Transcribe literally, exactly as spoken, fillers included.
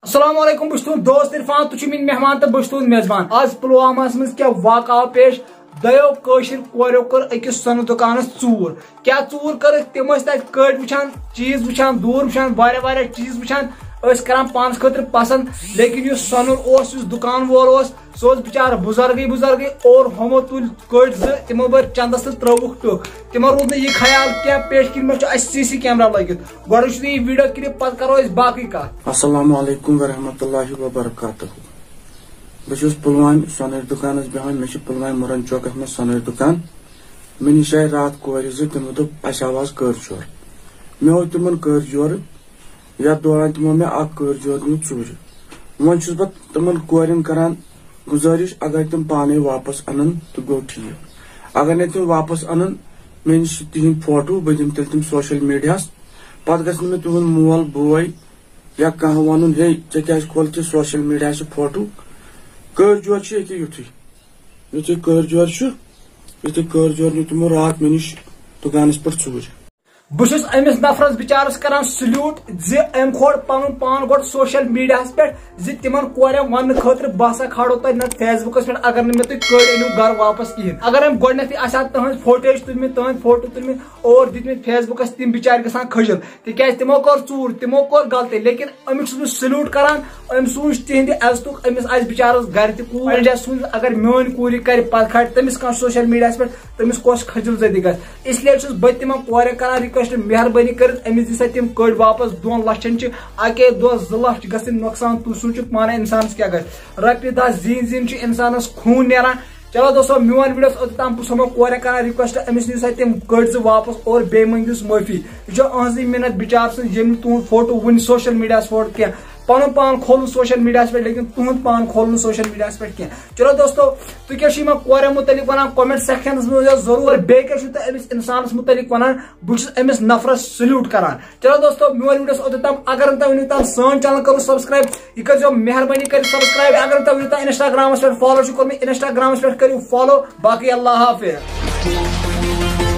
السلام علیکم، بہٕ چھُس تُہُنٛد دوست عرفان، تُہۍ چھِو میٲنۍ مہمان تہٕ بہٕ چھُس تُہُنٛد میزبان۔ آز پُلواماہَس منٛز کیٛاہ واقعہٕ آو پیش؟ دۄیو کٲشِر کورٮ۪و کٔر أکِس سۄنہٕ دُکانَس ژوٗر۔ کیٛاہ ژوٗر کٔرٕکھ؟ تِم ٲسۍ تَتہِ کٔٹۍ وٕچھان، چیٖز وٕچھان، دوٗر وٕچھان، واریاہ واریاہ چیٖز وٕچھان، ٲسۍ کران پانَس خٲطرٕ پسنٛد۔ لیکن یُس سۄنُر اوس، یُس دُکان وول اوس، سُہ اوس بِچارٕ بُزرگٕے بُزرگٕے، اور ہُمو تُلۍ کٔٹۍ زٕ، تِمو بٔرۍ چندس تہٕ ترٲوُکھ ٹٕکھ۔ تِمن روٗد نہٕ یہِ خیال کینٛہہ، پیش کِنۍ مےٚ چھُ اَسہِ سی سی کیمرہ لٲگِتھ۔ گۄڈٕ وٕچھِو تُہۍ یہِ ویڈیو کلپ، پتہٕ کرو أسۍ باقٕے کتھ۔ السلام علیکم ورحمۃ اللہ وبرکاتہ۔ بہٕ چھُس پُلوامہِ سۄنٲرۍ دُکانس بیٚہوان، مےٚ چھُ پُلوامہِ مُرن چوکس منٛز سۄنٲرۍ دُکان۔ مےٚ نِش آیہِ راتھ کورِ زٕ، تِمو دوٚپ، "اَسہِ آو آز کٔر جورٕ۔" مےٚ ہوو تِمن کٔر جورٕ۔ یتھ دوران تِمو مےٚ اکھ کٔر جور نیوٗ ژوٗرِ۔ وۄنۍ چھُس بہٕ تِمن کورٮ۪ن کران گُزٲرِش، اگر تِم پانے واپس انن تہٕ گوٚو ٹھیٖک، اگر نہٕ تِم واپس انن، مےٚ نِش چھِ تِہنٛدۍ فوٹو، بہٕ دِمہٕ تیٚلہِ تِم سوشل میڈیاہس۔ پتہٕ گژھِ نہٕ مےٚ تِہُنٛد مول بوے یا کانٛہہ ونُن، "ہے، ژےٚ کیازِ کھولتھ یہِ سوشل میڈیاہس یہِ فوٹو؟" کٔر جور چھُ ییٚکیٛاہ یُتھُے، یُتھُے کٔر جور چھُ، یُتھُے کٔر جور نیوٗ تِمو راتھ مےٚ نِش دُکانس پٮ۪ٹھ ژوٗرِ۔ بہٕ چھُس أمِس نفرس بِچارس کران سلیوٹ زِ أمۍ کھول پنُن پان گۄڈٕ سوشل میڈیاہس پٮ۪ٹھ زِ تِمن کورٮ۪ن وننہٕ خٲطرٕ بہٕ ہسا کھالو تۄہہِ نتہٕ فیس بُکس پٮ۪ٹھ، اگر نہٕ مےٚ تُہۍ کٔڑۍ أنِو گرٕ واپس کِہینۍ۔ اگر أمۍ گۄڈٕنیتھٕے آسہِ ہا تُہنٛز فوٹیج تُلمٕتۍ، تُہنٛدۍ فوٹو تُلمٕتۍ اور دِتمٕتۍ فیس بُکس، تِم بِچارۍ گژھان کھٔجل، تِکیازِ تِمو کٔر ژوٗر، تِمو کوٚر غلطی۔ لیکن أمِس چھُس بہٕ سلیوٹ کران، أمۍ سوٗنٛچ تِہنٛدِ عزتُک، أمِس آسہِ بِچارس گرِ تہِ کوٗر، وۄنۍ جایہِ سوٗنٛچ اگر میٲنۍ کوٗر یہِ کرِ، پتہٕ کھالہِ تٔمِس کانٛہہ سوشل میڈیاہس پٮ۪ٹھ، تٔمِس کۄس کھٔجل زدی گژھِ۔ اس لیے چھُس بہٕ تِمن کورٮ۪ن کران ریکویسٹ، مہربٲنی کٔرِتھ أمِس دِ سا تِم کٔڑۍ واپس۔ دۄن لچھن چھِ اکے دۄہ زٕ لچھ گژھٕنۍ نۄقصان، تُہۍ سوٗنٛچِو پانہٕ انسانس کیٛاہ گژھِ۔ رۄپیہِ دَہ زیٖنۍ زیٖنۍ چھُ انسانس خوٗن نیران۔ چلو دوستو، میون ویڈیو اوس اوٚت تام، بہٕ چھُس یِمن کورٮ۪ن کران ریکویسٹ، أمِس نِیِو سا تِم کٔڑۍ زٕ واپس اور بیٚیہِ مٔنگِو أمِس معٲفی۔ یہِ چھِ أہنٛزٕے مِنت بِچارٕ سٕنٛز، ییٚمۍ نہٕ تُہُنٛد فوٹو وُنہِ سوشل میڈیاہس پٮ۪ٹھ کینٛہہ۔ پنُن پان کھولُن سوشل میڈیاہس پٮ۪ٹھ، لیکن تُہُنٛد پان کھولُن سوشل میڈیاہس پٮ۪ٹھ کینٛہہ۔ چلو دوستو، تُہۍ کیٛاہ چھِو یِمن کورٮ۪ن مُتعلِق ونان؟ کمنٹ سیکشنس منٛز ؤنِو ضروٗر۔ بیٚیہِ کیٛاہ چھِو تُہۍ أمِس انسانس مُتعلِق ونان؟ بہٕ چھُس أمِس نفرس سلیوٹ کران۔ چلو دوستو، میون ویڈیو اوس اوٚت تام۔ اگر نہٕ تۄہہِ وٕنیُک تام سٲنۍ چینل کٔرٕو سبسکرایب، یہِ کٔرۍزیو مہربٲنی کٔرِتھ سبسکرایب۔ اگر نہٕ تۄہہِ وٕنیُک تام انسٹاگرامس پٮ۪ٹھ فالو چھُ کوٚرمُت، انسٹاگرامس پٮ۪ٹھ کٔرِو فالو۔ باقٕے اللہ حافظ۔